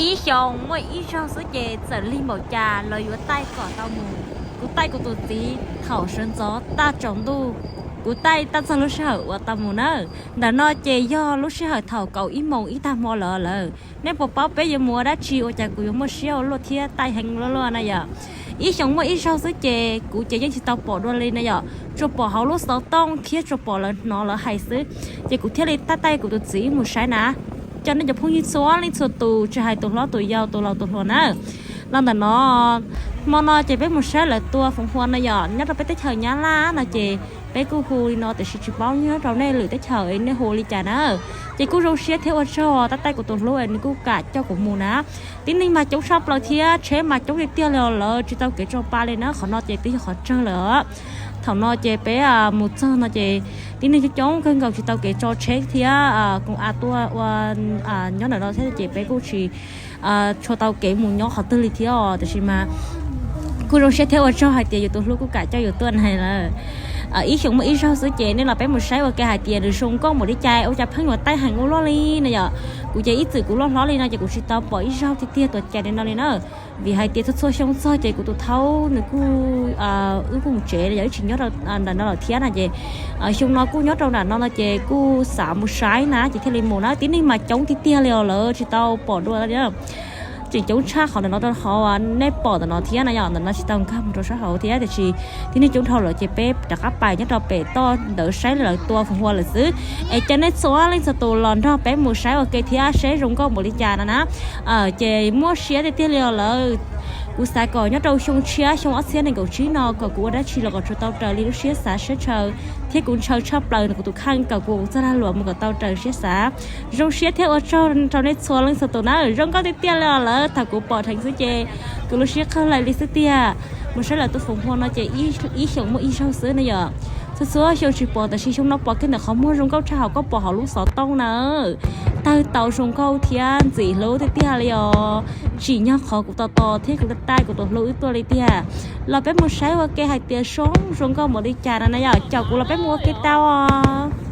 Ib xyoos muaj ib zaug xwb ces txawm lig npaum cas los yuav taij kom tau mus. Kuv taij kuv tus txiv thaum sawv ntxov tag tsaus ntuj, kuv taij tab txog lub sij hawm uas tau mus na. Ntawm no ces yog lub sij hawm thaum kaum ib moos ib tag hmo lawm lawm. Nej puas paub peb yuav mus ua dab tsi ua cas kuv yuav muaj siab ua luaj thiab taij heev luaj luaj na yom? Ib xyoos muaj ib zaug xwb ces kuv ces yeej tsis tau pom dua li na yom, tsuas pom hauv lub xov tooj thiab tsuas pom lawv hnov lawv hais xwb. Ces kuv thiaj li taij taij kuv tus txiv mus saib na. Cov nej cov phooj ywg txhua leej txhua tus, tsis hais tus hlob tus yau tus laus tus hluas na, los ntawm no, hmo no ces peb mus saib lawv tua foom hua no yom, nyob rau peb teb chaws Nyab Laj no ces peb kuj hu li no tiam sis tsis paub nyob rau nej lwm teb chaws nej hu li cas na. Ces kuj zoo siab thiab ua tsaug taij taij kuv tus hlub nws kuj kam coj kuv mus na. Tib neeg mas coob tshaj plaws thiab tsheb mas coob tiag tiag li os, lawv tsis tau kev tso pa li na, qhov no ces twb yog qhov tsawg lawm. Thaum no ces peb mus txog no ces tib neeg coob coob kawg nkaus tsis tau kev tso tsheb thiab koom a tuaj ua nyob ntawm no thiab ces peb kuj tsis tshua tau kev mus nyob qhov twg li thiab os, tiam sis mas kuj zoo siab thiab ua tsaug hais tias yus tus hlub kuj kam coj yus tuaj na lawm. Ib xyoos muaj ib zaug xwb ces nej los peb mus saib ua ke hais tias nws zoo nkauj npaum li cas ua cas pheej yuav taij heev ua luaj li na yom. Kuv ces ib txwm kuv loj hlob li no ces kuv tsis tau pom ib zaug tiag tiag tuam cais li no li na. Vim hais tias txhua txhua xyoo txog ces kuv tus thaub nws kuj wb kuj mus tsev yog wb tsis nyob rau ntawm no lawm thiab na ces xyoo no kuj nyob rau nram no no ces kuj xav mus saib na ces thiaj li mus na. Tib neeg mas coob tiag tiag li os, lawv tsis tau pom dua li. Tseem coob tshaj qhov ntawm no rau qhov nej pom ntawm no thiab na yom, ntawm no tsis tau nkag mus rau sab hauv thiab tiam sis tib neeg coob dhau lawm ces peb rov qab pais nyob rau pem toj ntawd saib lawv tua foom hua lawm xwb. Es cov nej txhua leej txhua tus los nrog peb mus saib ua ke thiab seb zoo nkauj npaum li cas no na. Ces muaj siab tiag tiag li os lawm. Kuv xav kom nyob rau xyoo tshiab xyoo ob txhiab nees nkaum tsib no kom kuv ua dab tsi los kom tsuas tau raws li lub siab xav siab ntshaw, thiab kuv ntshaw tshaj plaws kuv tus kheej kom kuv ua txoj lag luam mus kom tau raws siab xav. Zoo siab thiab ua tsaug rau nej txhua leej txhua tus na, zoo nkauj tiag tiag li os lawm. Thaum kuv pom dheev xwb ces kuv lub siab qawg laim li xwb tiag. Mus saib lawv tua foom hua no ces ib xyoos muaj ib zaug xwb na yom. Txhua txhua xyoo tsis pom tab sis xyoo no pom kiag ntawm qhov muag zoo nkauj tshaj hauv koj pom hauv lub xov tooj na. Tawg tau zoo nkauj thiab ntxim hlub tiag tiag li os. Tsim nyog qhov kuv tos tos thiab kuv taij kuv tus hlub wb tuaj li tiag. Los peb mus saib ua ke hais tias zoo zoo nkauj npaum li cas no na yom, caum kuv los peb mus ua ke tau os.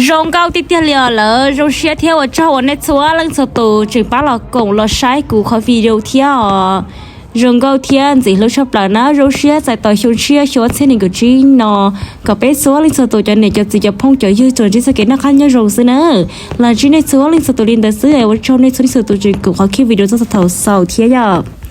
Zoo nkauj tiag tiag li os lawm, zoo siab thiab ua tsaug uas nej txhua leej txhua tus tseem pab los koom los saib kuv qhov video thiab os. Zoo nkauj thiab ntxim hlub tshaj plaws na, zoo siab txais tos xyoo tshiab xyoo ob txhiab nees nkaum tsib no kom peb txhua leej txhua tus cov niam cov txiv cov phooj cov ywg tsuas ntsib txoj kev noj qab nyob zoo xwb na. Los ntsib nej txhua leej txhua tus li ntawd xwb, ua tsaug nej txhua leej txhua tus tseem koom qhov video txog thaum xaus thiab yom.